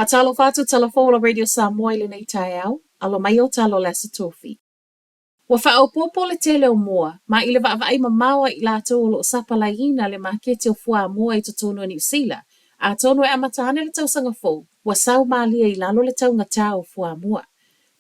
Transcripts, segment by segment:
Faatalofa atu tala fou o le Radio Samoa i lenei taeao, alo mai au tala o le Aso Tofi. Ua faaopoopo le tele o moa, ma i le vaavaai mamao a i latou o lo o sapalaiina le maketi o fuamoa i totonu o Niu Sila, atonu e amata ane le tausaga fou, ua sau malie i lalo le taugatā o fuamoa.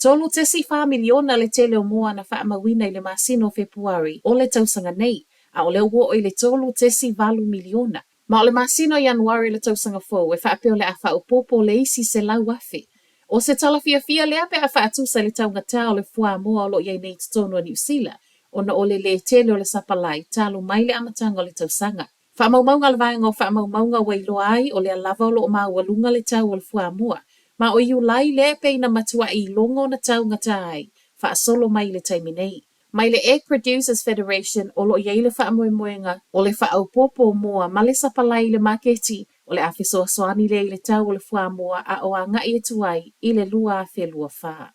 3.4 miliona le tele o moa na faamauina i le masina o Fepuari o le tausaga nei, a o lea ua oo i le 3.8 miliona. Ma o le masina o Ianuari o le tausaga fou e faapea o le a faaopoopo le isi 100,000. O se tala fiafia lea pe a faatusa i le taugatā o le fuamoa o lo o i ai nei i totonu o Niu Sila, ona o le lē tele o le sapalai talu mai le amataga o le tausaga. Faamaumauga a le Vaega o Faamaumauga ua iloa ai o lea lava o lo o maualuga le tau o le fuamoa, ma o Iulai lea e pei na matua'i iloga ona taugatā ai, faasolo mai i le taimi nei. Mai le Egg Producers Federation o lo o i ai le faamoemoega o le faaopoopo o moa ma le sapalai i le maketi, o le a fesoasoani lea i le tau o le fuamoa a o agai atu ai i le 2024.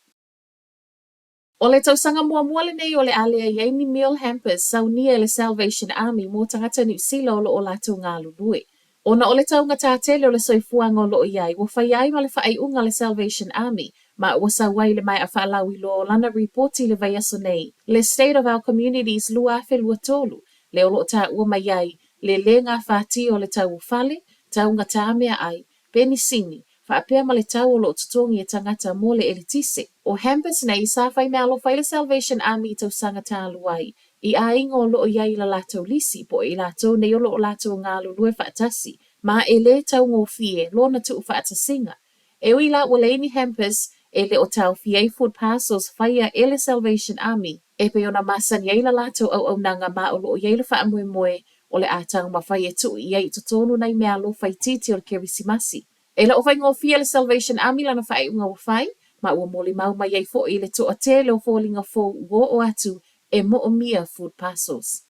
O le tausaga muamua lenei o le a leai ai ni meal hampers saunia e le Salvation Army mo tagata Niu Sila o lo o latou galulue. Ona o le taugatā tele o le soifuaga o lo o i ai, ua faia ai ma le faaiuga a le Salvation Army, ma ua sau ai i le maea faalauiloa o lana ripoti i le vaiaso nei, le State of Our Communities 2023, lea o lo o taua mai ai le lē gafatia o le tau o fale, taugatā meaai, penisini, faapea ma le tau o lo o totogi e tagata mo le eletise. O hampers nei sa fai meaalofa ai le Salvation Army i tausaga talu ai, i aiga o lo o i ai i la latou lisi, po o i latou nei o lo o latou galulue faatasi, ma e lē taugofie lona tuufaatasiga. E ui la ua leai ni hampers, e le o taofia ai food parcels faia e le Salvation Army, e pei ona masani ai la latou auaunaga ma o lo o i ai le faamoemoe o le a taumafai e tuu i ai i totonu nai meaalofa itiiti o le Kerisimasi. E le o faigofie le Salvation Army lana faaiuga ua fai, ma ua molimau mai ai foi i le toatele o foliga fou ua oo atu e moomia food parcels.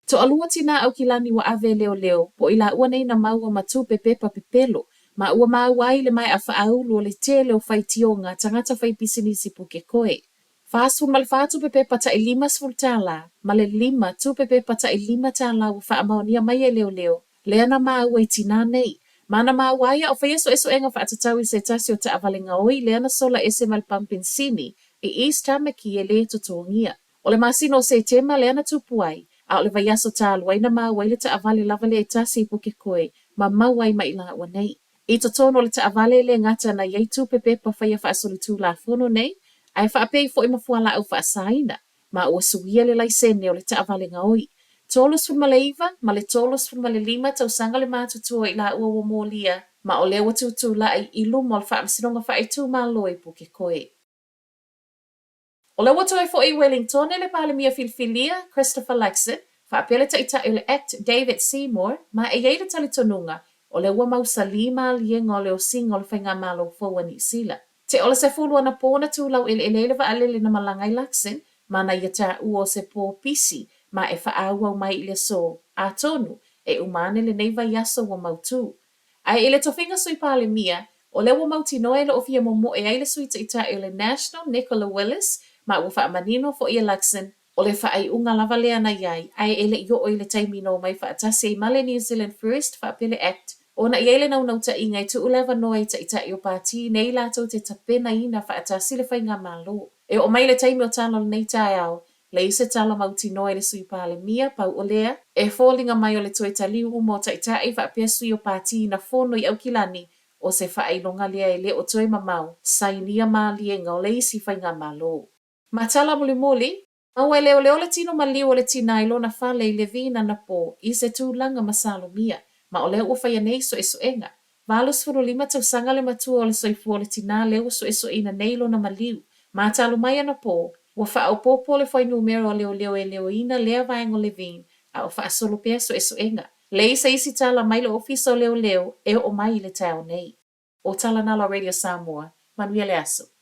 Toalua tinā Aukilani ua ave e leoleo, po o i laua nei na maua ma tupe pepa pepelo, ma ua maua ai le maea faaulu o le tele o faitioga tagata faipisinisi Pukekohe. 44 tupe pepa tai $50 ma le 5 tupe pepa tai $5 ua faamaonia mai e leoleo, lea na maua i tinā nei. Ma na maua ai a o faia suesuega faatatau i se tasi o taavale gaoi lea na sola ese ma le pamupenisini i East Tamaki e lē totogia. O le masina o Setema lea na tupu ai, a o le vaiaso talu ai na maua ai le taavale lava lea e tasi i Pukekohe ma maua ai ma i laua nei. I totonu o le taavale e le gata na i ai tupe pepa faia faasolitulafono nei, ae faapea ai foi ma fualaau faasaina, ma ua suia le laisene o le taavale gaoi. 39 ma le 35 tausaga le matutua i laua ua molia, ma o lea ua tutulai i luma o le Faamasinoga Faaitumalo i Pukekohe. O lea ua toe foi i Wellingtone le Palemia filifilia, Christopher Luxon, faapea le Taitai o le act David Seymour, ma e i ai le talitonuga, o lea ua mausalī maliega o le osiga o le faigamalo fou a Niu Sila. Te o le 10 anapō na tūlau ʻeleʻele ai le vaalele na malaga ai Luxon, ma na ia taua o se pō pisi ma e faaauau mai i le aso, atonu, e uma ane lenei vaiaso ua mautū. Ae i le tofiga Sui Palemia, o lea ua mautinoa e le o fia momoe ai le Sui Taitai o le National, Nicola Willis, ma ua faamanino foi e Luxon, o le faaiuga lava lea na i ai, ae e le i oo i le taimi na omai faatasi ai ma le New Zealand First faapea le Act, ona i ai le naunautaiga e tuu le avanoa i taitai o pātī nei latou te tapenaina faatasi le faigamalo. E oo mai le taimi o tala o lenei taeao, Leai se tala mautinoa i le Sui Palemia, pau o lea, e foliga mai o le toe taliu uma o taitai faapea sui o pātī na fono i Aukilani, o se faailoga lea e le o toe mamao, sainia maliega o le isi faigamalo. Ma tala mulimuli, maua e leoleo le tino maliu o le tinā i lona fale i Levin anapō i se tulaga masalomia, ma o lea ua faia nei suesuega. 85 tausaga le matua o le soifua o le tinā lea ua suesueina nei lona maliu. Ma talu mai anapō, ua faaopoopo le fuainumera o leoleo e leoina lea vaega o Levin, a o faasolo pea suesuega. Leai se isi tala mai le Ofisa o Leoleo e oo mai i le taeao nei. O Tala Nalo Radio Samoa, manuia le aso.